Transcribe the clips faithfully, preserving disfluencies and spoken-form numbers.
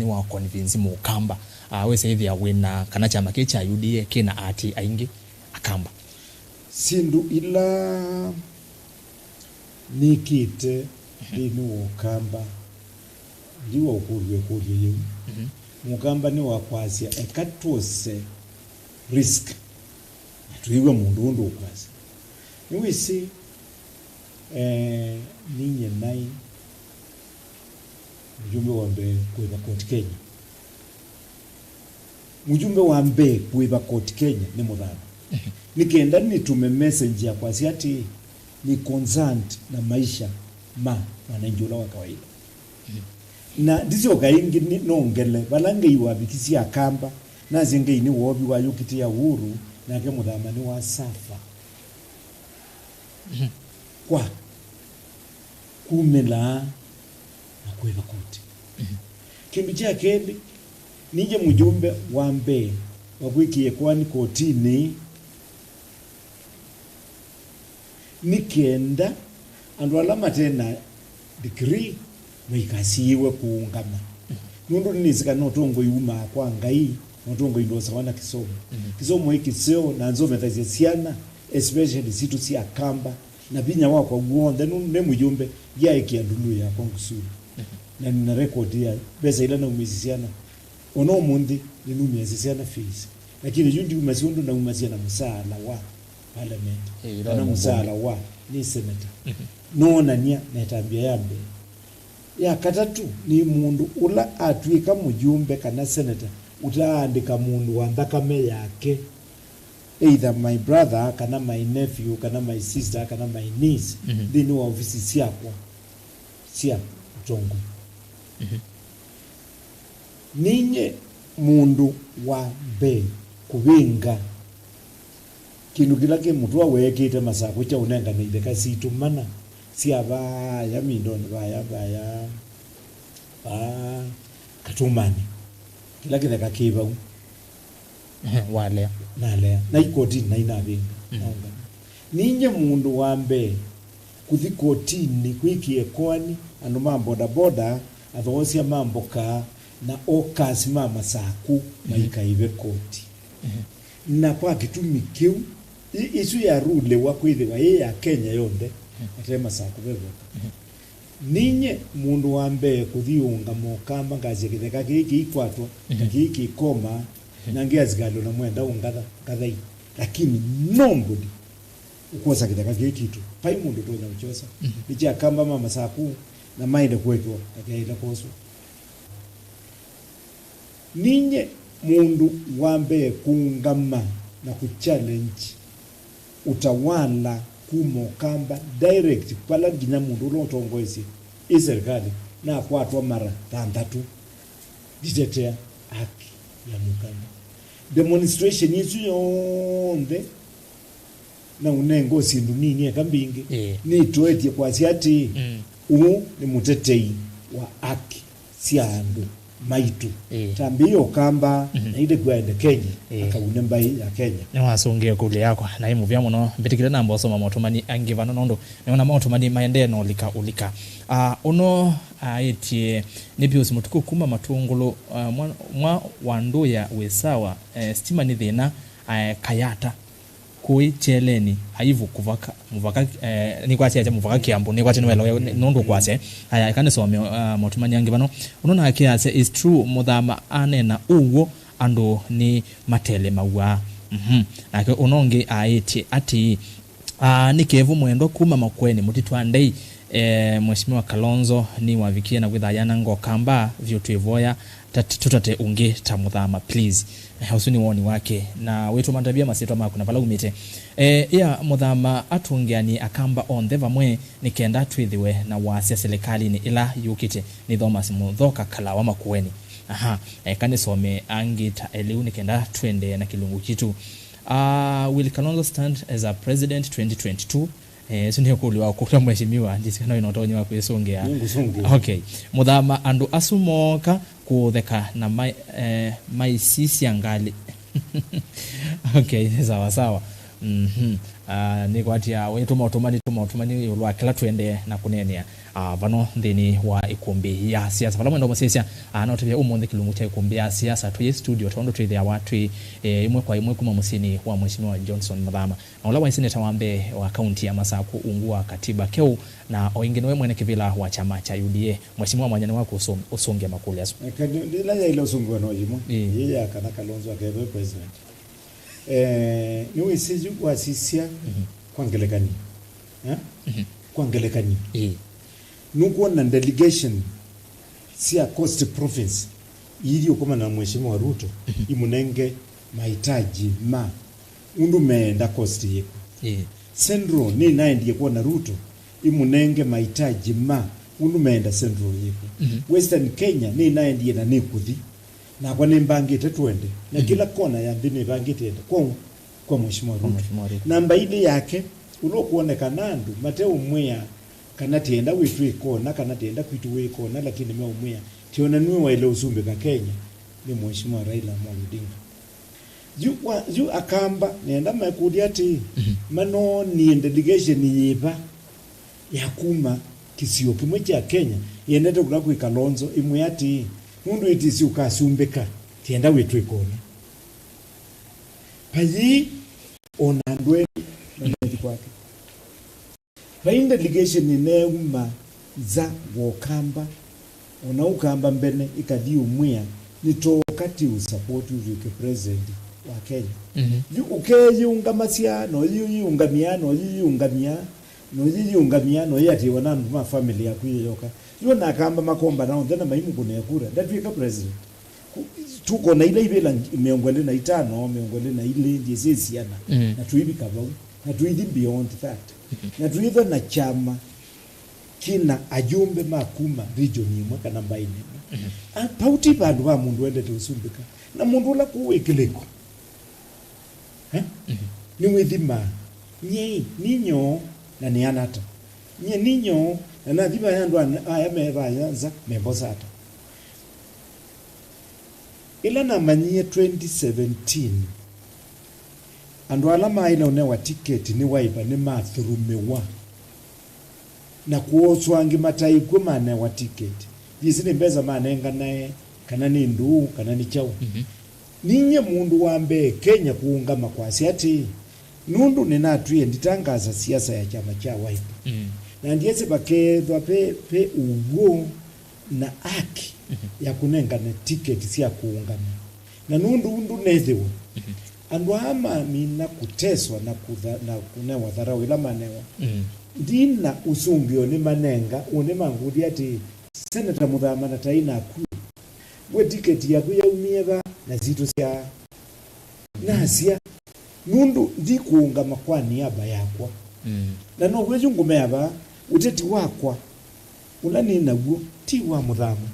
nĩwa convince Mũkamba, ah, wĩsa ĩthĩa wĩna kana kyama kĩĩ kya U D A kĩna aatĩĩi aingĩ Akamba? Syĩndũ ila nĩkĩte nthĩnĩ wa Ũkamba, ndiwa ũkũlw'a ĩkũlyo yĩu. Mhm. Mũkamba nĩwakwasya, eka twose risk, na twĩw'a mũndũ ũndũ ũkwasya. Nĩwĩsĩ, eh, ninyie naĩ mũjumbe wa mbee kũĩva koti Kenya. Mũjumbe wa mbee kũĩva koti Kenya nĩ Mũthama. Mhm. Nĩ kenda nĩtũme message ya kwasya atĩ nĩ concerned na maisha ma mwananchi ũla wa kawaida. Mhm. Na ndisyoka ĩngĩ nĩ-, nongele vala Ngai wavikisye Akamba, nasye Ngai nĩ woovĩ wayũkitĩa Uhuru, nake Mũthama nĩwasafa. Mhm. Kwa kumĩlaa na kũĩva koti. Mhm. Kĩndũ kya kelĩ, ninyie mũjumbe wa mbee wa kwĩkĩa ĩkoani kotinĩ, nĩ kenda andũ ala mate na degree maikasiĩwe kũũngama. Mhm. Nũndũ nĩnĩsĩ kana ũtongoi umaa kwa Ngai, na ũtongoi ndwosawa na kĩsomo. Mhm. Kĩsomo ĩ kĩseo, na nzomethasya syana, especially sitũ sya Akamba, na vinya wakwa w'onthe, nũndũ nĩ mũjumbe, ndyaĩkĩa nduluu yakwa ngusuni. Mhm. Na nĩna record ya mbesa ila naumĩsye syana. Ona ũmũnthĩ, nĩnumĩasya syana fees. Lakini yu ndiumasya ũndũ naumasya na mũsaala wa parliament, ĩĩ, kana ĩla mũsaala wa nĩ senator. Mhm. Noonany'a na ĩtambya ya mbee. Ya katatũ, nĩ mũndũ ũla atw'ĩka mũjumbe kana senator ũtaandĩka mũndũ wa nthakame yake, either my brother, kana my nephew, kana my sister, kana my niece, mhm, nthĩnĩ wa ofisi syakwa sya ũtongoi. Mhm. Ninyie mũndũ wa mbee kũvĩnga kĩndũ kĩla kĩ mũtũa weekĩte Masakũ kya ũnengane itheka sitũ mana sya vaya mindonĩ vaya, vaya, vaa Katũmanĩ. Kĩla kĩtheka kĩ vau. Ehe, walea. Nalea. Na ikotinĩ na inavĩnga. Mm. Naũngama. Ninyie mũndũ wa mbee kũthi kotinĩ kwĩkĩa ĩkoani andũ ma bodaboda, athoosya ma mboka, na okasi ma Masakũ, mhm, maikaĩve koti. Mhm. Na kwa kĩtumi kĩu, i-, ĩsu yarulĩwa kwĩthĩwa yĩ ya Kenya yonthe, mhm, ate Masakũ ve voka. Mhm. Ninyie mũndũ wa mbee kũthi ũũngama Ũkamba ngasya kĩtheka kĩĩ kĩikwatwa, na, mhm, kĩĩ kĩkoma, mhm, na ngĩ asikalĩ ona mwenda ũngatha, ngathai. Lakini nobody ũkwosa kĩtheka kĩĩ kitũ. Vai mũndũ ũtonya ũkyosa. Mhm. Nĩ kya Akamba ma Masakũ, na maende kũekewa, na kyaĩle kwoswa. Ninyie mũndũ wa mbee kũũngama na kũchallenge ũtawala kuma Ũkamba direct, vala nginya mũndũ ũla ũtongoesye ĩ serikali nakwatwa mara thanthatũ, nditetea haki ya Mũkamba. Demonstration ĩsu yonthe na ũnengo syĩndũ nini eka mbingĩ, ĩĩ, nĩtũetye kwasya atĩ, mm, ũũ nĩ mũtetei wa haki sya andũ maitũ. Ĩĩ. Tambĩĩe Ũkamba, mhm, na ĩndĩ kũaende Kenya, ĩĩ, akaune mbaĩ ya Kenya. Nĩwasũngĩe ĩkũlyo yakwa, na ĩ mũvea mũno. Mbĩtĩkĩle namba ũsoma motũmani angĩ vano, nũndũ nĩona motũmani maendee na ũlika ũlika. Ah, ũno aĩtye nĩ Pius Mũtuku kuma Matũngũlũ, ah, mwa, mwa wa Ndũya wĩ sawa, eh, stima nĩ thĩna, eh, Kayata. Kũĩ kyeleni, aivu kũvaka, mũvaka, eh, nĩkwasya ate mũvaka Kiambu, nĩkwasya nĩwelewa, nĩ-, nũndũ kwasya. Aya, eka nĩsome, ah, motũmani angĩ vano. Ũno nake asya, "It's true, Mũthama anena ũw'o, andũ nĩ matelemaw'a." Mhm. Nake ũno ũngĩ aĩtye atĩĩ, ah, nĩ Kevu Mwendwa kuma Makueni, Mũtitwandei, eh, Mheshimiwa Kalonzo nĩwavikie na kwĩtha yananga Ũkamba vyũ, twĩvoya ta-, tũtate ũngĩ ta Mũthama, please. Eh, ũsu nĩ woni wake. Na wĩtũma ndavya masyĩtwa maku na vala umĩte. Eh, ĩa Mũthama atũngĩanĩe Akamba onthe vamwe nĩ kenda twĩthĩwe na wasya silikalĩnĩ ĩla yũkĩte. Nĩ Thomas Mũthoka Kalawa Makueni. Aha, eka nĩsome angĩ ta eliu nĩ kenda twendee na kĩlungu kitũ. Ah, will Kalonzo stand as a president twenty twenty-two? Eh, ĩsu nĩ ĩkũlyo wa kũlya mheshimiwa, ndĩsĩ kana wĩna ũtonyi wa kwĩsũngĩa. Nĩngũsũngĩa. Okay. Mũthama, andũ asu mooka kũũtheka na mai-, eh, maisisya ngalĩ. Okay, nĩ sawa sawa. Mhm. Ah, nĩkwatya wĩtũma ũtũmani, tũma ũtũmani ĩũlũ wa kĩla tũendee na kũneenea, ah, vano nthĩnĩ wa ĩkũmbĩ ya siasa. Vala mwenda ũmũsĩsya, ah, no tũvye ũmũnthĩ kĩlungu kya ĩkũmbĩ ya siasa twĩ studio, tondũ twĩthĩawa twĩ, eh, ĩmwe kwa ĩmwe kuma mũsyĩnĩ wa Mheshimiwa Johnson Muthama. Na ũla waĩ seneta wa mbee wa kaunti ya Masakũ ungu wa katiba keũ, na o ĩngĩ nĩwe mwene kĩvĩla wa kyama kya U D A. Mheshimiwa Mwanya nĩwaku ũsũng-, ũsũngĩa makũlyo asu. Eh, ĩla yaĩle ũsũngĩwa no yĩmwe. Ĩĩ. Yĩ ya kana Kalonzo akethwe president. Eh, nĩwĩsĩ yu wasisya Mhm. kwa ngelekany'o. Eh? Mhm. Kwa ngelekany'o. Ĩĩ. Nũkwona delegation sya Coast Province ithi ũkomana na Mheshimiwa Ruto, Mhm. imũnenge mahitaji ma ũndũ meenda coast yĩkw'e. Ĩĩ. Central nĩnaendie kwona Ruto, imũnenge mahitaji ma ũndũ meenda Central yĩkw'e. Mhm. Western Kenya nĩnaendie na nĩkũthi. Nakwa nĩmbangĩte twende. Na Mhm. kĩla kona ya nthĩ nĩvangĩte ende. Kwa, kwa Mheshimiwa Kwa Ruto. Mheshimiwa Ruto. Namba ilĩ yake, ũla ũkwoneka na andũ mateũmwĩa kana tienda wĩtwĩkona, kana tienda kwitũ wĩkona, lakini meũmwĩa, tiona nue waĩle ũsumbĩka Kenya, nĩ Mheshimiwa Raila Amolo Odinga. Yu, wa, yu Akamba, nenda mekũlya atĩĩ, Mhm. manoonie delegation yĩva ya kuma kĩsio kĩmwe kya Kenya yendete kũla kwĩ Kalonzo, ĩmwĩa atĩĩ, nũndũ ĩtĩsĩ ũkasumbĩka, tienda wĩtwĩkona. Payĩ ona andũ elĩ mamethi kwake. Vai delegation ĩneuma nza wa Ũkamba, ona Ũkamba mbene ĩkathi ũmwĩa, nĩtooka ti ũsupport ũtw'ĩke president wa Kenya. Mhm. Yu ũkeyĩũngamasya, na ũyĩyĩũngamya, na ũyĩyĩũngamya, na ũyĩyĩũngamya, na ũyĩatĩĩwa na andũ ma family yaku yoka. Yu ona Akamba makombana onthe na maimũkũnĩa kura, ndatw'ĩka president. Ku-, tũkona ila ivĩla mĩongo ĩlĩ na itano, mĩongo ĩlĩ na ilĩ, ndyĩsĩ siana, Mm. na tũivika vau, na tũithi beyond that. Mhm. Na twĩthwa na kyama kĩna ajumbe ma kuma region ĩmwe kana mbaĩnĩ ĩmwe. Mhm. A, vau ti vandũ va mũndũ wendete ũsumbĩka. Na mũndũ ũla kũũ wĩ kĩlĩko. Eh? Mhm. Nĩwĩthimaa. Nyie nĩ nyoo na nĩana ata? Nyie nĩ nyoo na nathi vaya andũ an-, aya me vaya nza membosa ata? Ĩla namanyie twenty seventeen, andũ ala maaĩle ũnewa tiketi nĩ Wiper nĩmathũlũmĩwa na kwoswa angĩ mataĩ kw'o manewa tiketi. Ndyĩsĩ nĩ mbesa manenganae, kana nĩ ndũũ, kana nĩ kyaũ. Mhm. Ninyie mũndũ wa mbee Kenya kũũngama kwasya atĩĩ, nũndũ nĩnatwĩe nditangasa siasa ya kyama kya Wiper. Mm. Na ndyĩsĩ vakeethwa ve, ve ũw'o na aki Mhm. ya kũnengane tiketi sya kũũngama. Na nũndũ ũu ndũnethĩwa, Mhm. andũ aa mamina kũteswa na kũtha-, na kũnewa tharaũ ĩla manewa. Mm. Ndina ũsũngĩo nĩmanenga, ũnĩ mangũlya atĩĩ, Seneta Mũthama na taĩ naku, we tiketi yaku yaumie va na sitũ sya? Nasya, nũndũ ndikũũngama kwa niaba yakwa. Mm. Na now'o yu ngũmea vaa, ũteti wakwa ũla nĩ naw'o ti wa Mũthama,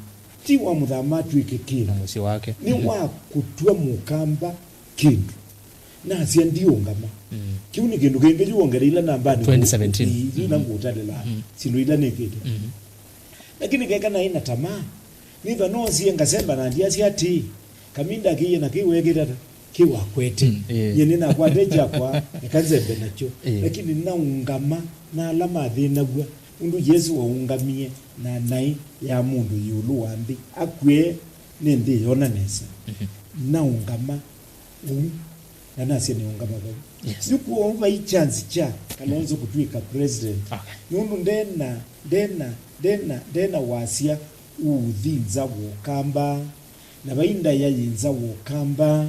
ti wa Mũthama atw'ĩke kĩndũ. Na mũsyĩ wake. Nĩ Mhm. wa kũtw'a Mũkamba kĩndũ. Nasya ndiũngama. Mm. Kĩu nĩ kĩndũ kĩngĩ yu wongeleile nambanĩ twenty seventeen. Yu na Mm. ngũtalĩla Mm. syĩndũ ila nĩkĩte. Mm. Lakini keka naĩ na tamaa, nĩva noosie ngasemba na ndyasya atĩĩ, Kaminda kĩie na kĩu ekĩte ata? Kĩu akwete. Mm, ĩĩ. Nyie nĩnakwate kyakwa, eka nzembe nakyo. Ĩĩ. Lakini naũngama na ala mathĩnaw'a, ũndũ Yesũ waũngamie na naĩ ya mũndũ ĩũlũ wa nthĩ, akw'e nĩ nthĩ yona nesa. Mhm. Naũngama ũu, na nasya nĩũngama vau. Yes. Yu kwoou vai chance kya Kalonzo kũtw'ĩka president. Okay. Nũndũ ndena, ndena, ndena, ndena wasya ũũthi nza wa Ũkamba, na vai ndaĩa yĩ nza wa Ũkamba,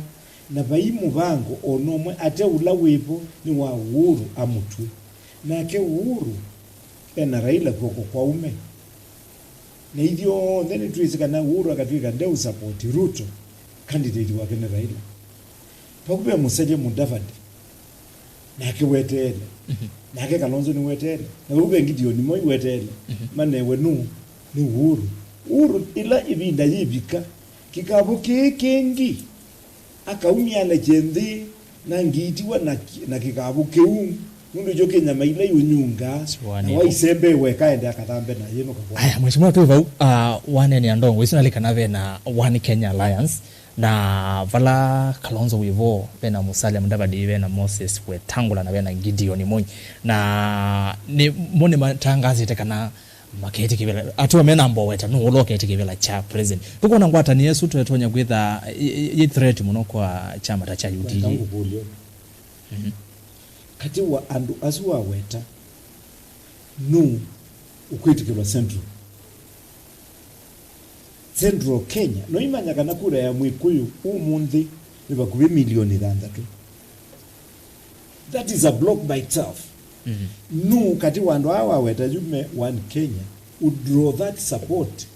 na vai mũvango o na ũmwe ate ũla wĩvo nĩ wa Uhuru amũtw'e. Nake Uhuru ena Raila kw'oko kwa ũme. Na ithyonthe nĩtwĩsĩ kana Uhuru akatw'ĩka ndeũsapoti Ruto, candidate wake nĩ Raila. Vau ve Musalia Mudavadi, nake weteele. Mhm. Nake Kalonzo nĩweteele. Na vau ve Gideon Moi weteele. Mhm. Manewe nũũ? Nĩ Uhuru. Uhuru, ĩla ĩvinda yĩvika, kĩkavũ kĩĩ kĩngĩ, akaumya alekye nthĩ, na ngiitiwa na ki-, na kĩkavũ kĩu, nũndũ kyo kĩnyama ila iũnyunga, Siwani na waisembe weka ende akathambe na yĩnũka kwa. Aya, Mheshimiwa, twĩ vau, ah, waneenea ndongo isu nalĩ kana ve na One Kenya Alliance, Na vala Kalonzo wĩ vo, ve na Musalia Mudavadi, ve na Moses Wetangula, na ve na Gideon Moi. Na nĩ, mo nĩmatangaasĩte kana maketĩkĩvĩla, ateo me na mboweta, nũũ ũla ũketĩkĩvĩla kya president. Tũkwona ngwatanĩo ĩsu twetonya kwĩtha yĩ, yĩ, yĩ threat mũno kwa kyama ta kya U D A. Weka ngũkũlyo. Mhm. Katĩ wa andũ asu waweta, nũũ ũkwĩtĩkĩlwa Central? Central Kenya, noimanya kana kura ya Mwĩkũyũ ũmũnthĩ nĩ vakuvĩ milioni thanthatũ. That is a block by itself. Mhm. Nũũ katĩ wa andũ aa waweta yu me One Kenya would draw that support?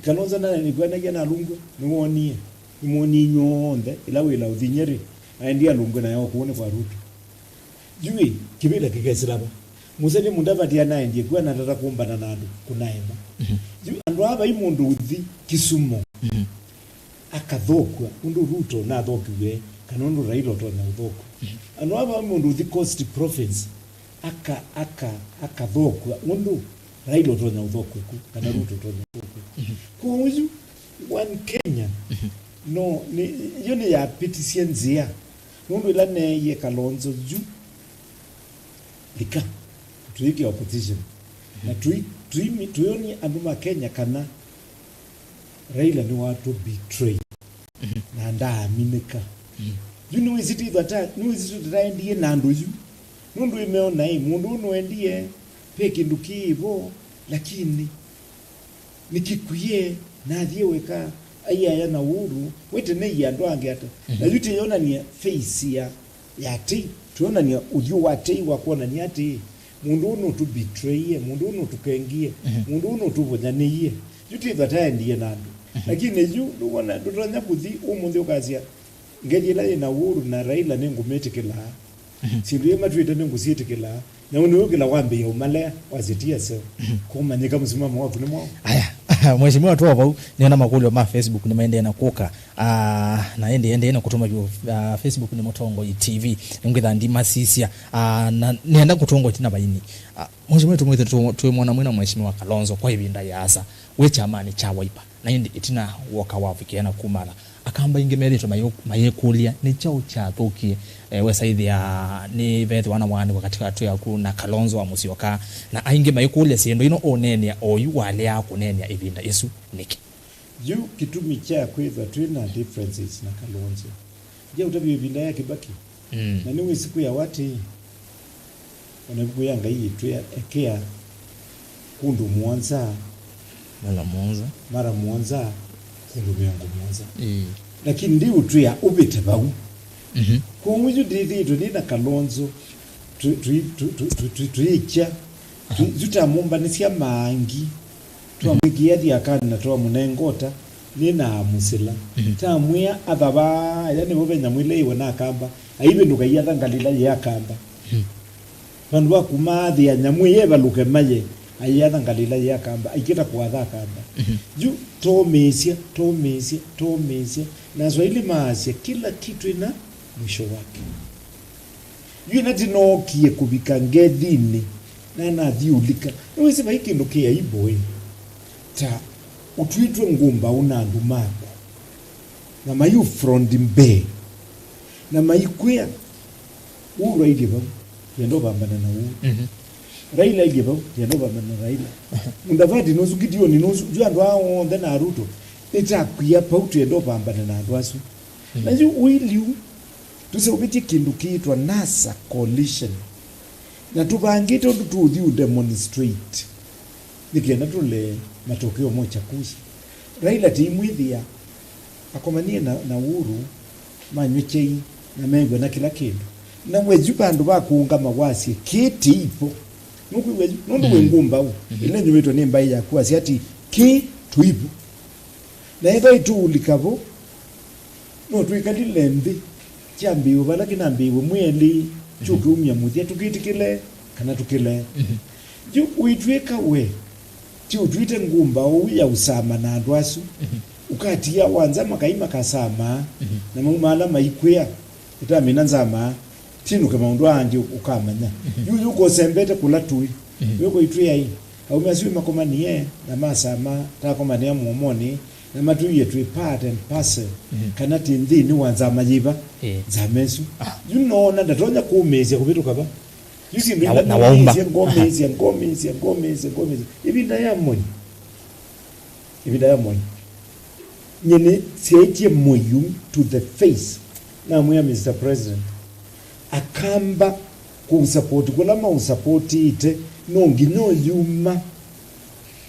Kalonzo ndanĩkwanagia na Alungwe, nĩwonie, nĩmwonie inyw'onthe, ĩla wĩla ũthi Nyeri, aendie Alungwe na yo kũũ nĩ kwa Ruto. Yu ĩ, kĩvĩla kĩkesĩla va? Musalia Mudavadi anaendie kw'o, anatata kũmbana na andũ, kũnaema. Mhm. Yu andũ aa vai mũndũ ũthi Kisumu, mhm, akathokw'a ũndũ Ruto nathokiw'e, kana ũndũ Raila ũtonya ũthokw'a. Mhm. Andũ aa vai mũndũ ũthi Coast Province, aka, aka, akathokw'a ũndũ Raila ũtonya ũthokw'a ku, kana, mhm, Ruto ũtonya ũthokw'a. Mhm. Kwoou yu One Kenya, mhm, no, nĩ, yo nĩyapĩtisye nzĩa. Nũndũ ĩla neeie Kalonzo yu, lika, tũyĩke opposition. Na tũi-, tũimi-, tũyonie andũ ma Kenya kana Raila nĩwatũ betray. Mhm. Na ndaaminĩka. Mhm. Yu nĩwĩsĩ tũta-, nĩwĩsĩ tũtaendie na andũ yu. Nũndũ ĩmeona ĩ, mũndũ ũũ nũendie, ve kĩndũ kĩĩ vo, lakini nĩkĩkwie, nathie weka, aiaya na Uhuru, weteneie andũ angĩ ata. Mhm. Na yu tĩyonania face ya, ya tei, tũyonania ũthyũ wa tei wa kwonania atĩ mũndũ ũũ nũtũ betrayie, mũndũ ũũ nũtũkengie, mhm, mũndũ ũũ nũtũvũnyanĩie. Yu tĩthwa taendie na andũ. Mhm. Lakini yu, ndũwona, ndũtonya kũthi ũmũnthĩ ũkasya, "Ngethi ĩla yĩ na Uhuru na Raila nĩngũmĩtĩkĩlaa. Mhm. Syĩndũ ii matwĩte nĩngũsyĩtĩkĩlaa." Na ũnĩwĩkĩla wambĩĩa ũmalea, wasya ti aseo. Mhm. Kũmanyĩka mũsimamo waku nĩ mwaũ. Aya, Mheshimiwa, twa vau, nĩona makũlyo ma Facebook nĩmaendee na kũka. Ah, na ĩndĩ endee na kũtũma vyũ, ah, Facebook nĩ Mũtongoi T V. Nĩngwĩtha ndimasisya. Ah, na nĩenda kũtũngwa tina vaini. Ah, Mheshimiwa, tũmwĩthĩ tũ-, twĩmwona mwĩna Mheshimiwa Kalonzo kwa ĩvinda yaasa. Wĩ kyamanĩ kya Wiper. Na ĩndĩ ĩtina woka wavikie na kumala. Akamba aingĩ methĩĩtwe mayũ-, mayĩkũlya, "Nĩ kyaũ kyathũkie?" Eh, wesa ĩthĩa nĩ vethĩwa na waanĩko katĩ katĩ yaku na Kalonzo wa Musyoka, na aingĩ maikũlya syĩndũ ino ũneenea oyu waleaa kũneenea ĩvinda ĩsu nĩkĩ? Yu kĩtumi kya kwĩthwa twĩ na differences na Kalonzo, ndyaũtavya ĩvinda ya Kibaki. Mm. Na nĩwĩsĩ kwĩawa atĩĩ, ona ĩvuku ya Ngai yĩtwĩa, "Ekea kũndũ mũonza mara mũonza, mara mũonza kũndũ mĩongo mũonza." Ĩĩ. Lakini ndiũtwĩa ũvĩte vau. Mhm. Kwoou yu ndĩthĩĩtwe nĩ na Kalonzo, tũ-, tũ-, tũyĩkya, aha, tũ-, yu tamũmbanĩsya maangi. Twamwĩkĩa thiakanĩ na twamũnenga ũta, nĩnaamũsĩla. Mhm. Tamwĩa, "Atha vaa, aya nĩvo ve nyamũ ĩla yĩwe na akamba." Aivĩndũka aiatha ngalĩla yĩ akamba. Mhm. Vandũ va kuma athĩa nyamũ ĩya ĩvalũke maye, aiatha ngalĩla yĩ akamba, aikĩta kũatha akamba. Mhm. Yu tomĩĩsya, tomĩĩsya, tomĩĩsya. Na Swahili maasya, "Kila kitu ina mwisho wake." Yu ĩna ndinookie kũvika ngethinĩ, na nathi ũlika. Nĩwĩsĩ vai kĩndũ kĩ aibu ĩ, ta ũtw'ĩtwe ngũmbaũ na andũ maku, na mayũ front mbee, na maikwĩa, "Uhuru ailyĩ vau, yenda ũvambana na Uhuru. Mhm. Raila ailyĩ vau, yenda ũvambana na Raila. Mudavadi nũsu, Gideon nũsu, yu andũ aa onthe na Ruto, nĩtakwĩa vau, twenda ũvambane na andũ asu." Mhm. Na yu ũilyĩ ũu, tũseũvĩtye kĩndũ kĩĩtwa NASA coalition. Na tũvangĩte ũndũ tũũthi ũdemonstrate nĩ kenda tũlee matokeo ma uchaguzi. Raila tĩimwĩthĩa akomanie na, na Uhuru, manyw'e kyai na mew'ana kĩla kĩndũ. Na we yu vandũ va kũũngama wasye, "Kĩĩ tĩivo." Nũkwĩw'a yu? Nũndũ wĩ ngũmbaũ, mhm, ĩla nyuĩtwe nĩ mbaĩ yaku, wasya atĩ, "Kĩĩ tũivo." Na ethwa ĩtũũlika vo, no twĩkalile nthĩ, kyambĩĩwe vala kĩnambĩĩwe, mwĩ elĩ, mhm, kyũkĩumya mũthya, tũkĩtĩkĩle kana tũkĩle. Mhm. Yu ũitw'ĩka we, ti ũtw'ĩte ngũmbaũ ya ũsama na andũ asu, mhm, ũkatia wa nza makai makasamaa, mhm, na mauma ala maikwĩa, ũtamina nzama, tinũke maũndũ aa angĩ ũkamanya. Mhm. Yu, yu kosembete kũla tũĩ. Mhm. Yu kũitwĩa ĩ, aũme asu makomanie na masama, takomanĩa mũomonĩ, Na matwĩe twĩ part and parcel, mhm, kana twĩ nthĩnĩ wa nzama yĩva, ĩĩ, nzama ĩsu. Ah. Yu noona ndatonya kũmĩĩsya kũvĩtũka va. Yu syĩndũ na, ila na waumba. Nĩmĩĩsye, ngomĩĩsya, ngomĩĩsya, ngomĩĩsya, ngomĩĩsya. Ĩvinda ya Moi. Ĩvinda ya Moi. Nyie nĩsyaĩtye Moi yu to the face. Namwĩa, Mister President, Akamba kũsupport kũla maũsupportĩte, no nginya ũyuma,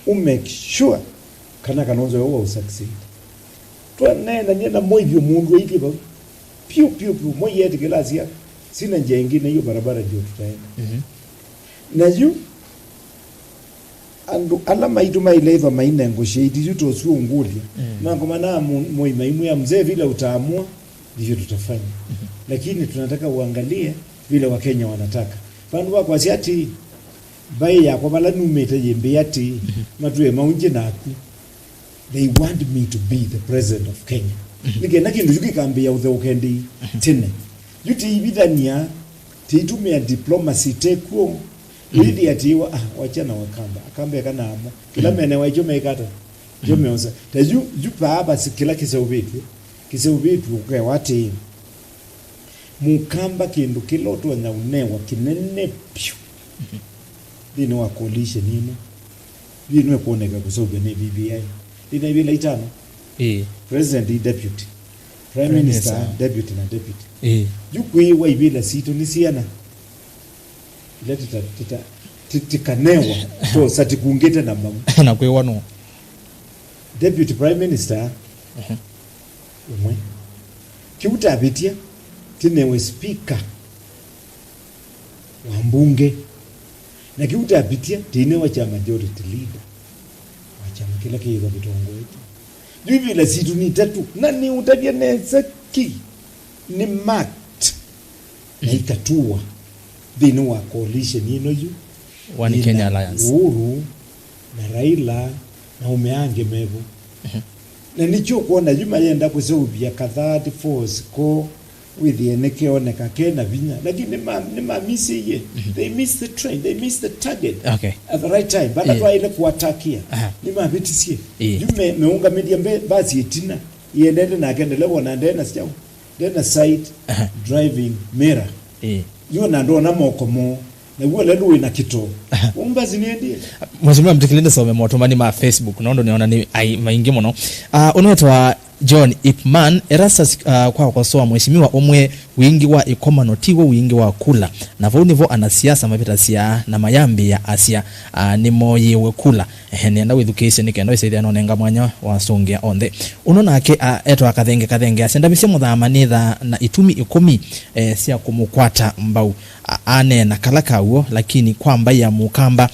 ũ make sure kana Kalonzo yo wa succeed. Twaneenanie na Moi vyũ, mũndũ ailye vau. Piũ, piũ, piũ. Moi etĩkĩla asya, sina njia ingine, hiyo barabara ndio tutaenda. Mhm. Na yu, andũ ala maitũ mailethwa mai negotiate yu tũsu ũngũlya. Mm. Makomanaa Moi maimwĩa, "Mzee, vile utaamua, ndivyo tutafanya." Mhm. Lakini tunataka uangalie vile Wakenya wanataka. Vandũ va kwasya ati, mbaĩ yakwa vala numĩte yĩ mbĩ ati, mhm, matwĩe maunje naku. They want me to be the president of Kenya. Mhm. Nĩ kenda kĩndũ kyu kĩkambĩĩa ũtheũkendi, mhm, tene. Yu tĩivithania, tĩitũmĩa diplomacy tekw'o. Mhm. Wĩthĩa tĩwa, ah, wacha na Wakamba. Akamba eka namo. Kĩla, mhm, mene waikyo mekata. Kyo, mhm, meosa. Ta yu, yu paa vasi kĩla kĩseũvĩtw'e. Kĩseũvĩtw'e ũkewa atĩĩ. Mũkamba kĩndũ kĩla ũtonya ũnewa kĩnene vyũ, mhm, nthĩnĩ wa coalition ĩno, yu nĩkwoneka kũseũvw'a nĩ B B I. Nthĩnĩ wa ivĩla itano, ĩĩ, president, deputy, prime, prime minister, minister, deputy na deputy. Ĩĩ. Yu kwĩwa ivĩla sitũ nĩ siana. Ila tita, tita, ti-, tikanewa, twosa tikungĩte na mau. Na kwĩwa nũ? Deputy Prime Minister, mhm, ũmwe. Kĩu tavĩtya, tĩnewe speaker wa mbunge. Na kĩu tavĩtya, tĩnewa kya majority leader wa kyama kĩla kĩĩthwa kĩtongoetye. Yu ivĩla sitũ nĩ itatũ, na nĩũtavya nesa ki, nĩ marked, na, mm, ikatuwa nthĩnĩ wa coalition ĩno yu. One Kenya Alliance. Uhuru na Raila na aũme angĩ mevo. Mhm. Na nĩkyo ũkwona yu mayenda kũseũvya ka third force ko, wĩthĩe nĩkeoneka ke na vinya, lakini nĩma-, nĩmamisĩie. Mhm. They missed the train, they missed the target, okay, at the right time. Vala, yeah, twaĩle kũatakia, aha, nĩmavĩtisye. Yeah. Yu me-, meũngamĩlya mbe-, mbasi ĩtina, ĩendete nake ndeleva ona ndena syaũ, ndena side, aha, driving mirror. Yeah. Yu ona ndona moko moo. Naw'o lelũ wĩ na kĩtoo. Ũmbazi nĩendie. Mheshimiwa Mtikili, nĩsome motũmani ma Facebook, nũndũ nĩona nĩ ai-, maingĩ mũno. Ah, ũnwetwa John Ipman, Erastus, ah, kwa ũkosoa mheshimiwa ũmwe, wingi wa ĩkomano tiw'o wingi wa kula. Na vau nĩvo anasiasa mavĩtasya na mayambĩĩa asya, ah, nĩmoyĩwe kula. Ehe, nĩenda wĩthukĩĩsye nĩ kenda wĩsĩthĩa nonenga mwanya wasũngĩa onthe. Ũno nake, ah, etwa Kathenge Kathenge, asya, ndavĩsye Mũthama nĩthaa na itumi ĩkũmi, eh, sya kũmũkwata mbau. A-, aneena kala kaw'o, lakini kwa mbaĩ ya Mũkamba,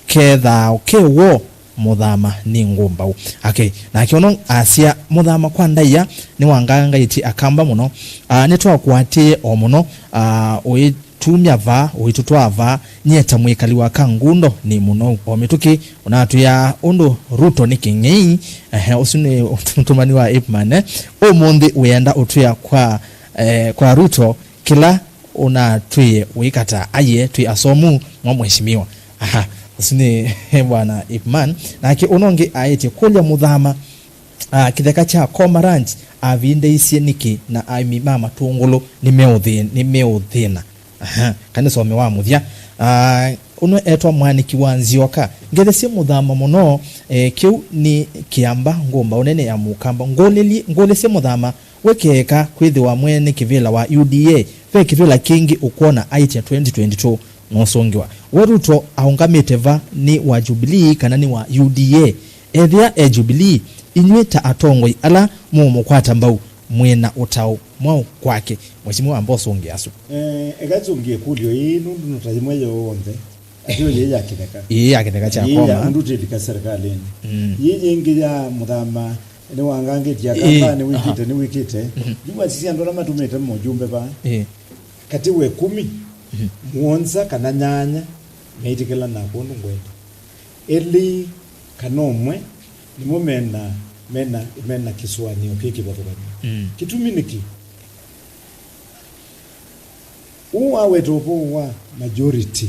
kethaa ke w'o, Mũthama nĩ ngũmbaũ. Okay, nake ũno asya, Mũthama kwa ndaĩa nĩwangangaĩtye Akamba mũno. Ah, nĩtwakũatĩĩe o mũno, ah, ũitumya vaa, ũitũtwaa vaa, nyie ta mwĩkali wa Kangundo nĩ mũnou. O mĩtũkĩ ũnatwĩaa ũndũ Ruto nĩ kĩng'ei. Ehe, ũsu nĩ ũtũmani wa Ipman, eh. Ũmũnthĩ wĩenda ũtwĩa kwa, eh, kwa Ruto kĩla ũnatwĩe wĩkata aye twĩ asomu mwa mheshimiwa. Aha, ũsu nĩ bwana Ipman. Nake ũno ũngĩ aĩtye kũlya Mũthama, ah, kĩtheka kya Koma Ranch avindĩisye nĩkĩ na aĩmi ma matũngũlũ nĩmeũthĩ-, nĩmeũthĩna. Aha, kana nĩsome wa mũthya. Ah, ũno etwa Mwanĩki wa Nzioka. Ngethesye Mũthama mũno, eh, kĩu nĩ kĩamba ngũmbaũ nene ya Mũkamba. Ngũlĩlye-, ngũlĩsye Mũthama, we keka kwĩthĩwa mwene kĩvĩla wa U D A, ve kĩvĩla kĩngĩ ũkwona aĩtya twenty twenty-two nũsũngĩwa? We Ruto aũngamĩte va, nĩ wa Jubilee kana nĩ wa U D A? Ethĩa e Jubilee, inyw'ĩ ta atongoi ala mũũmũkwata mbau, mwĩ na ũtao mwaũ kwake? Mheshimiwa, amba ũsũngĩe asu. Eh, eka tũngĩe ĩkũlyo ĩĩ nũndũ nũta yĩmwe yonthe. Atĩ ĩĩ ya kĩtheka. Ĩĩ ya kĩtheka kya Koma. Ĩĩ ya ũndũ twĩlika serikalĩnĩ. Mm. Ĩĩ yĩngĩ ya Mũthama, nĩwangangĩtye Akamba, ĩĩ, nĩwĩkĩte, aha, nĩwĩkĩte. Mhm. Yu wasisya andũ ala matũmĩte mojumbe vaa. Ĩĩ. Katĩ wa ĩkũmi, mhm, mũonza kana nyanya meĩtĩkĩla nakwa ũndũ ngwenda. Elĩ kana ũmwe nĩmo mena, mena, mena kĩsũanĩo kĩ kĩvathũkany'o. Mm. Kĩtumi nĩkĩ? Ũũ waweta ũvoo wa majority.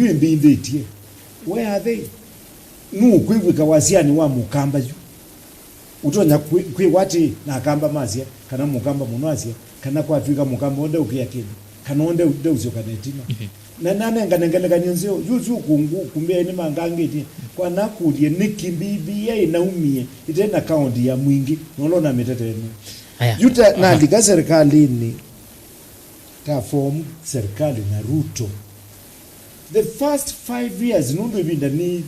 yu ĩmbĩthĩtye. Where are they? Nũũ ũkwĩw'ĩka wasyanĩ wa Mũkamba yu? Ũtonya kwĩ-, kwĩw'a atĩ na Akamba masya, kana Mũkamba mũno asya, kana kwatw'ĩka mũkamba ũũ ndeũkĩa kĩndũ, kana ũũ ndeu-, ndeũsyoka na ĩtina. Mhm. Na nanengane ngelekany'o nzeo, yu, yu kũngũ, kumbe nĩmangangĩtye. Kwa nakũlye, nĩkĩ B B I ĩnaumie ĩte na kaũndi ya mwingĩ, na ũla ũnamĩtete ĩno? Aya. Yu ta, aha, nalika serikalĩnĩ, ta form serikali na Ruto. The first five years, nũndũ ĩvinda nĩ,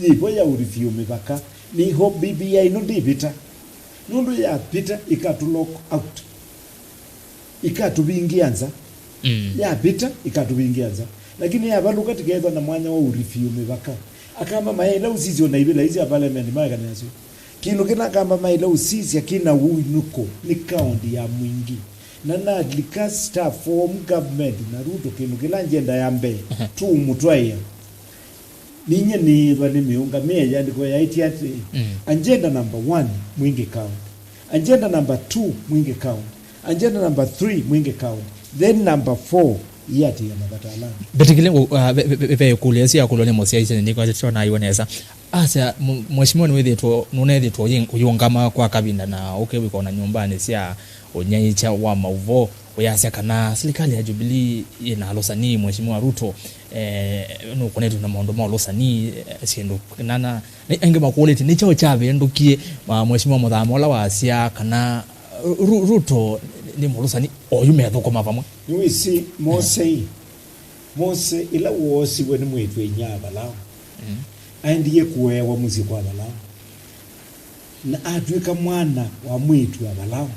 nĩ yĩvo ya ũrifiũ mĩvaka, nĩho B B I ĩno ndĩvĩta. Nũndũ yapita, ĩkatũ lock out. Ĩkatũvingĩa nza. Mm. Yapita, ĩkatũvingĩa nza. Lakini yavalũka, tĩkethwa na mwanya wa ũrifiũ mĩvaka. Akamba mayaĩla ũsisya ona ivĩla ii sya parliament maekane nasyo. Kĩndũ kĩla Akamba maĩle ũsisya kĩ na ũinũko nĩ kaũndi ya mwingĩ. Na nalika ta form government na Ruto, kĩndũ kĩla ngenda ya mbee, mhm, tũũmũtwaĩa. Ninyie nĩĩthwa nĩ mĩũngamĩe ĩandĩko yaĩtye atĩĩ, mm, agenda number one, mwingĩ kaũndi. Agenda number two, mwingĩ kaũndi. Agenda number three, mwingĩ kaũndi. Then number four, iatĩĩa mavata ala angĩ. Mbĩtĩkĩle ngũ-, uh, ve, ve, ve, ve ĩkũlyo ĩsu yakũlwa nĩ mũsyaĩĩsya, nĩnĩkwatĩtwe naiwe nesa. Asya, mu-, mheshimiwa nĩwĩthĩtwe, nũnethĩtwe ũyĩ-, ũyĩũngama kwa kavinda na ũkew'ĩka ona nyũmbanĩ sya ũnyaĩĩkya wa maũvoo, ũyasya kana silikalĩ ya Jubilee yĩna alũsani, Mheshimiwa Ruto, eh, nũkonetwe na maũndũ ma ũlũsani, eh, syĩndũ nana. Nĩ aingĩ makũlĩtye, nĩ kyaũ kyavĩndũkie, ma-, Mheshimiwa Mũthama ũla wasya kana Ru-, Ruto nĩ mũlũsani oyu methũkũma vamwe? Nĩwĩsĩ Mose, eh, Mose, ĩla woosiwe nĩ mwĩĩtu-a-inyia wa Valao, mm, aendie kũewa mũsyĩ kwa Valao, na atw'ĩka mwana wa mwĩĩtu wa Valao,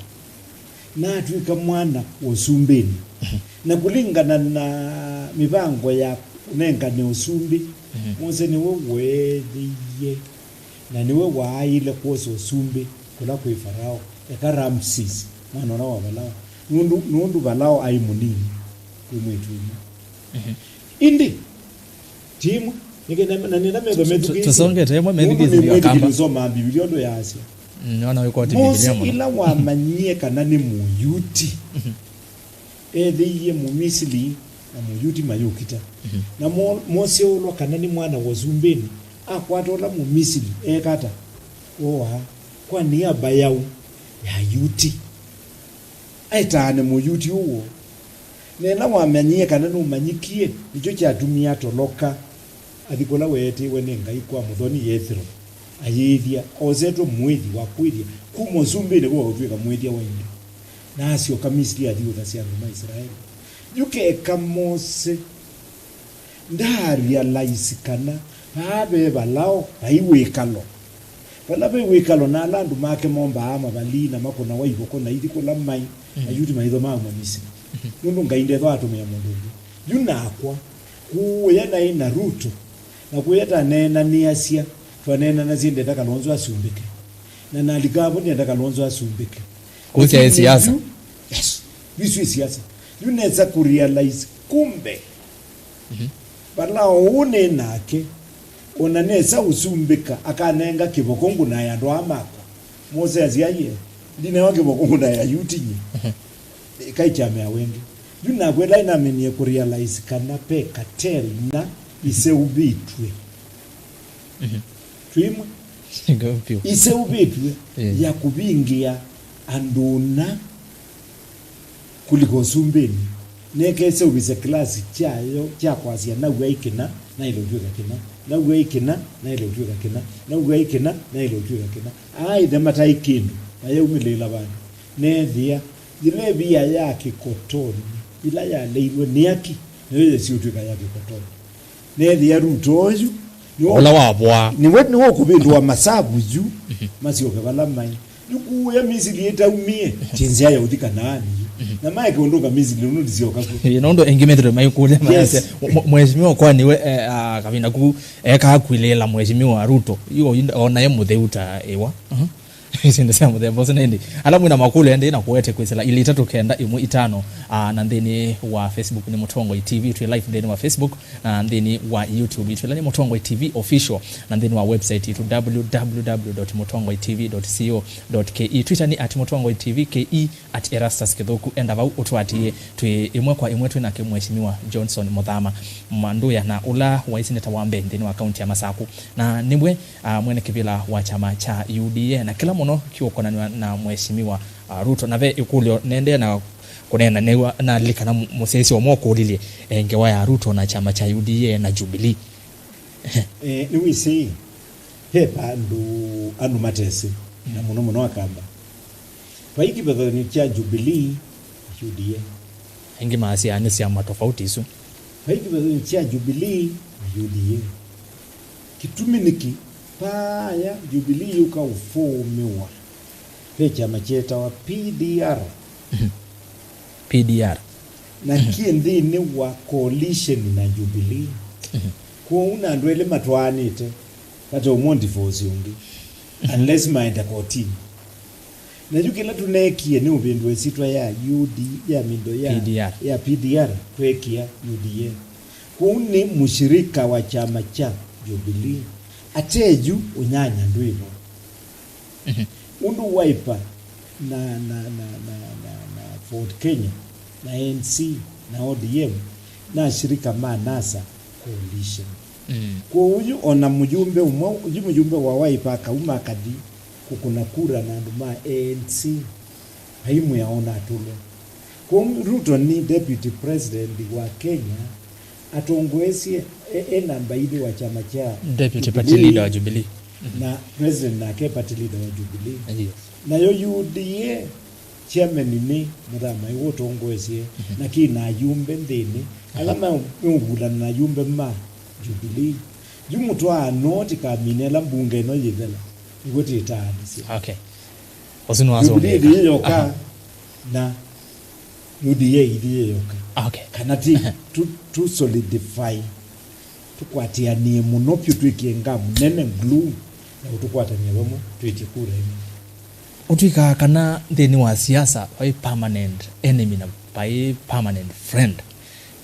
na atw'ĩka mwana wa ũsumbĩnĩ. Mhm. Na kũlingana na mĩvango ya kũnengane ũsumbĩ, mhm, Mose nĩwe weethĩie, na nĩwe waaĩle kwosa ũsumbĩ kũla kwĩ Farao, eka Ramses, mwana ũla wa Valao, nũndũ, nũndũ Valao aĩ mũnini kwĩ mwĩĩtu-a-inyia. Mhm. Ĩndĩ, ti ĩmwe, nĩkĩ-, na, na nĩenda methwa methukĩĩsye. Tũsongete ĩmwe, nũndũ methukĩĩsye nĩ mwĩtĩkĩli Akamba. Ũsomaa Mbivilia ũndũ yaasya. Mm, nĩwona wĩkwatĩ Mose Mbivilia mũno. Ĩla wamanyie kana nĩ Mũyuti, mhm, eethĩie Mũmisili na Mũyuti mayũkita. Mhm. Na Mo-, Mose oolwa kana nĩ mwana wa ũsumbĩnĩ, akwata ũla Mũmisili, eeka ata? Ooa, kwa niaba yaũ? Ya Yuti. Aĩtaane Mũyuti ũũ woo. Na ĩla wamanyie kana nũmanyĩkie, nĩkyo kyatumie atoloka, athi kũla weetĩĩwe nĩ Ngai kwa mũthoni Yethero, ayĩĩthya, oosetwe mũĩthi wa kũĩthya kuma ũsumbĩnĩ kũka kũtw'ĩka mũĩthya wa indo, na asyoka Misili athi ũthasya andũ ma Isilaeli. Yu keka Mose ndaarealize kana vaa ve Valao vai wĩkalo. Vala ve wĩkalo na ala andũ make mombaa mavalii na makũnawa ivoko na ithi kũla maĩ, mm, Ayuti maitho mauma Misili. Mhm. Nũndũ Ngai ndethwa atũmĩa mũndũ ũngĩ. Yu nakwa, kũũya naĩ na Ruto, na kũya taneenanĩasya, twaneenanasya ndenda Kalonzo asumbĩke. Na nalika vo ndenda Kalonzo asumbĩke. Kũsya ĩ siasa. Yu, yes. Yu isu ĩ siasa. Yu nesa kũrealize, kumbe. Mhm. Vala ũũ nĩ nake, ona nesa ũsumbĩka, akanenga kĩvoko ngũnae andũ aa makwa. Mose asya, "Aiee, ndinewa kĩvoko ngũnae Ayuti nyie." Mhm. Ĩkai kyamea wengĩ. Yu nakwĩla nĩnaminie kũrealize kana ve cartel na iseũvĩtw'e. Mhm. Twĩmwe. Vyũ. Iseũvĩtw'e, eh, ya kũvingĩa andũ na kũlika ũsumbĩnĩ. Nĩkese ũvise kĩlasi kyayo kya kwasya, "Nau aĩ kĩna, naĩle ũtw'ĩka kĩna. Nau aĩ kĩna, naĩle ũtw'ĩka kĩna. Nau aĩ kĩna, naĩle ũtw'ĩka kĩna." Aaĩthe mataĩ kĩndũ, mayaumĩlĩĩla vandũ. Neethĩa, yĩla ĩvia ya kĩkotoni, yĩla yaleilwe nĩ aki, nĩyo yĩasya ũtw'ĩka ya kĩkotoni. Neethĩa Ruto ũyu, nĩwe, ũla wavwa, nĩwe, nĩwe ũkũvĩndũa masavu yu, mhm, masyoke vala maĩ. Yu kũũya Misili ĩtaumie, ti nzĩa ya ũthi Kanaani yu. Mhm. Na maeke ũndũnga Misili, ũndũ ndisyoka kw'o. Ĩĩ, nũndũ engĩ methĩwe maikũlya, yes, mayasya, "Mwe-, mwe-, mheshimiwa, kwani we, eh, ah, kavinda ku, eh, kakwĩlĩĩla mheshimiwa Ruto? Yu oyu onae mũtheu ta ĩwa." Mhm. Syĩndũ sya mũthemba ũsu nĩ ĩndĩ. Ala mwĩ na makũlyo endei na kũete kwĩsĩla ilĩ itatũ kenda ĩmwe itano, ah, na nthĩnĩ wa Facebook nĩ Mũtongoi T V. Twĩ live nthĩnĩ wa Facebook, na nthĩnĩ wa YouTube twĩla nĩ Mũtongoi T V Official, na nthĩnĩ wa website itũ, w w w dot mũtongoi t v dot co dot k e. Twitter nĩ at mũtongoi t v k e, at Erastus Kĩthũku. Enda vau ũtũatĩĩe. Twĩ ĩmwe kwa ĩmwe twĩ nake Mheshimiwa Johnson Mũthama Manduya, na ũla waĩ seneta wa mbee nthĩnĩ wa kaunti ya Masaku, na nĩwe, ah, mwene kĩvĩla wa kyama kya U D A, na kĩla mũno kĩũkonanw'a na Mheshimiwa, ah, Ruto. Na ve ĩkũlyo nendee na Kũneena nĩw'a nalilikana mũ-, mũsyaĩĩsya ũmwe ũkũlilye, eh, ngewa ya Ruto na kyama kya U D A na Jubilee. Eh, nĩwĩsĩ, ve vandũ andũ matesĩ, na mũno mũno Akamba. Vai kĩvathũkany'o kya Jubilee na U D A. Aingĩ maasyaa nĩ syama tofauti isu. Vai kĩvathũkany'o kya Jubilee na U D A. Kĩtumi nĩkĩ? Paaya Jubilee yũka ũfũũmĩwa, ve kyama kyetawa P D R. Mhm. P D R. Na kĩ nthĩnĩ wa coalition na Jubilee. Mhm. Kwoou na andũ elĩ matwaanĩte, vate ũmwe divorce ũngĩ, unless maenda kotini. Na yu kĩla tũneekie nĩ ũvĩndũa ĩsyĩtwa ya U D, ya mindo ya P D R, ya P D R, tweekĩa U D A. Kwoou nĩ mũshirika wa kyama kya Jubilee. Ate yu ũnyanya ndwĩvo. Mhm. Ũndũ Wiper na, na, na, na, na, na Ford Kenya na A N C na O D M na ashirika ma NASA coalition. Mm. Kwoou yu ona mũyumbe ũmwe, yu mũyumbe wa Wiper akauma akathi kũkũna kura na andũ ma A N C, aimwĩa ona atũlwe. Kwoou Ruto nĩ deputy president wa Kenya, atongoesye e, e namba ilĩ wa kyama kya Deputy party Jubilee, leader wa Jubilee. Mhm. Na president nake party leader wa Jubilee. Yes. Nayo U D A chairman nĩ Mũthamai ũtongoesye, mhm, na kĩ na ayumbe nthĩnĩ, ala, aha, me-, meũvulana na ayumbe ma Jubilee. Yu mũtwaano tĩkamine ĩla mbunge ĩno yĩthela, nĩw'o tĩtaanĩsye. Okay. Ũsu nĩwasũngĩka. Jubilee ĩthi yoka, aha, na U D A ĩthi yoka. Okay. Kana ti, aha, tu, tu solidify, tũkwatĩanĩe mũno vyũ, twĩkĩe ngamu nene, glue, ya ũtũkwatany'a vamwe, twĩtye kura ĩmwe. Ũtw'ĩkaa kana nthĩnĩ wa siasa vai permanent enemy na vai permanent friend,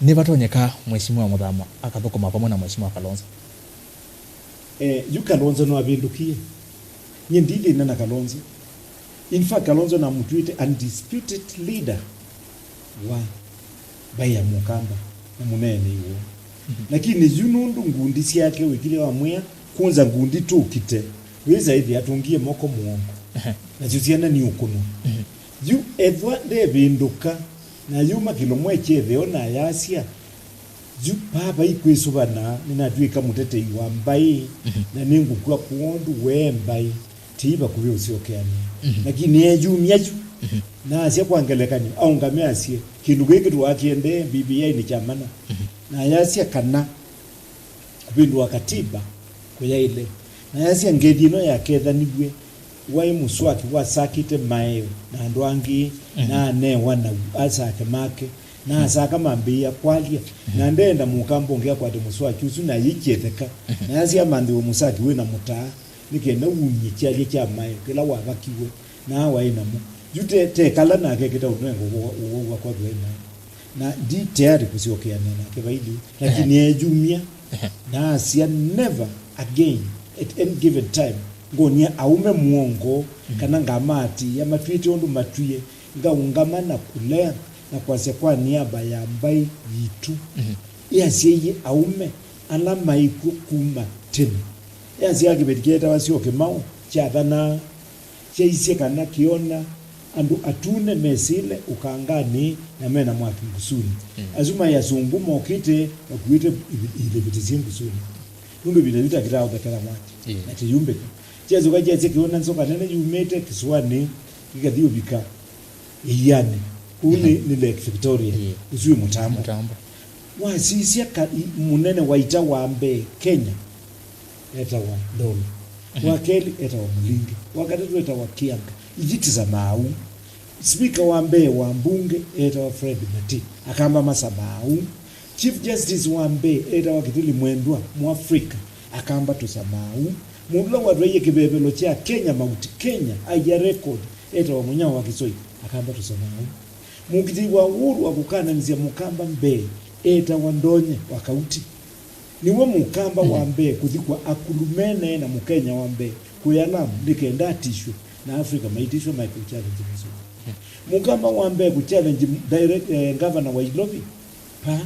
nĩvatonyeka Mheshimiwa Muthama akathũkũma vamwe na Mheshimiwa Kalonzo? Eh, yu Kalonzo no avĩndũkie. Nyie ndi thĩna na Kalonzo. In fact, Kalonzo namũtw'ĩte undisputed leader wa mbaĩ ya Mũkamba na mũneenei woo. Mhm. Lakini yu nũndũ ngundi syake wĩkile wamwĩa, kũnza ngundi tũkite, wĩsa ĩthĩa atũngie moko mũongo. Ehe. Nasyo syana niũkũnwa. Mhm. Yu ethwa ndevĩndũka, na yuma kĩlomo ekyetheo na yasya, yu vaa vai kwĩsũvana, nĩnatw'ĩka mũtetei wa mbaĩ, mhm, na nĩngũkw'a kwondũ we mbaĩ, ti vakuvĩ ũsyokeanĩa. Mhm. Lakini eeyumya yu, mhm, na asya kwa ngelekany'o, aũngame asye, kĩndũ kĩĩ kĩtũakiendee B B I nĩ kya mana. Mhm. Na ayasya kana kũvĩndũa katiba kũyaĩle. Na ayasya ngethi ĩno yakethaniw'e, waĩ mũswaki wasakĩte maeo na andũ angĩ, mhm, na anewa naw'o asake make, na asaka mambĩĩa kwalya, mhm, na ndeenda Mũkamba ũngĩ akwate mũswaki ũsu na ayĩkyetheka, mhm, na ayasya amanthĩwe mũsaki wĩ na mũtaa, nĩ kenda wumye kyalya kya maeo kĩla wavakiwe na waĩ namo. Yu te, te kala nake kĩta ũnengo ũwau wakwa thwena. Na ndi tayari kũsyokeanĩa nake vaili, lakini, ehe, eeyumya, ehe, na asya, "Never again at any given time ngonia aũme mũongo, mhm, kana ngamaatĩĩa matw'ĩte ũndũ matwie, ngaũngama na kũlea na kwasya kwa niaba ya mbaĩ yitũ." Mhm. Yasyaie aũme ala maĩ kw'o kuma tene. Yasyaa kĩveti kyeetawa Syokĩmau kyathanaa, kyaisye kana kĩona andũ atune mesĩle ũkanganĩ na mena mwaki ngusunĩ. Mm. Asu maĩ asũngũ mokĩte makuĩte ivi-, ilĩvĩtĩ syĩ ngusunĩ. Nũndũ ĩvinda yu takĩtaũthekela mwaki. Ĩĩ. Na kĩyumbĩka. Kyasyoka kyasya kĩona nzoka nene yumĩte kĩsũanĩ kĩkathi ũvika ĩianĩ. Kũu nĩ, mhm, nĩ Lake Victoria. Ĩĩ. Ũsu wĩ mũtambo. Mũtambo. Wasisya ka-, i-, mũnene wa ita wa mbee Kenya etawa Lolo. Mhm. Wa kelĩ etawa Mũlinge. Wa katatũ etawa Kĩanga. Iji tũsamaa ũu. Spika wa mbee wa mbunge etawa Fred Mati. Akamba masamaa ũu. Chief Justice wa mbee etawa Kitili Mwendwa, Mũafrika. Akamba tũsamaa ũu. Mũndũ ũla watwaie kĩvevelo kya Kenya, Mount Kenya, aia record, etawa Mũnyao wa Kisoi. Akamba tũsamaa ũu. Mũkitĩi wa Uhuru wa kũkananĩsya Mũkamba mbee etawa Ndonye wa Kauti. Nĩwe Mũkamba wa, mhm, mbee kũthikwa akulu menee na Mũkenya wa mbee kũya Lamu nĩ kenda atishwe na Afrika maitishwe maikũchallenge Mũsũngũ. Mhm. Mũkamba wa mbee kũchallenge direct, eh, ngavana wa Ilovi, pa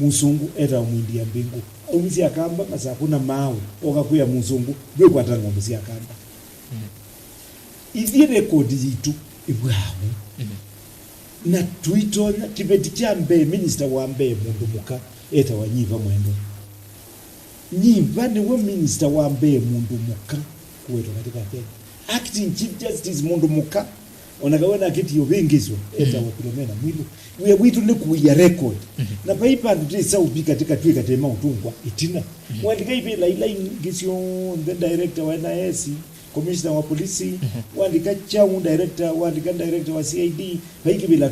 Mũsũngũ etawa Mwindia Mbĩngũ. Aumisye Akamba Masakũ na maaũ, oka kwĩa Mũsũngũ, ndwĩkwata ng'ombe sya Akamba. Mhm. Ithyĩ rekodi yitũ ĩvw'aa ũu. Mhm. Na tũitonya kĩveti kya mbee, minista wa mbee mũndũ mũka etawa Nyiva Mwendwa. Nyiva nĩwe minista wa mbee mũndũ mũka kũwetwa katika Kenya. Acting Chief Justice mũndũ mũka, ona kawe nake ti ũvĩngĩswa, etawa Philomena Mwilu. Wĩa witũ nĩ kũia record. Na vai vandũ twĩsa ũvika tĩka twĩka tema ũtũngwa ĩtina. Walika ivĩla ila ingĩ syonthe, director wa N I S, commissioner wa polisi, walika chau director, walika director wa C I D, vai kĩvĩla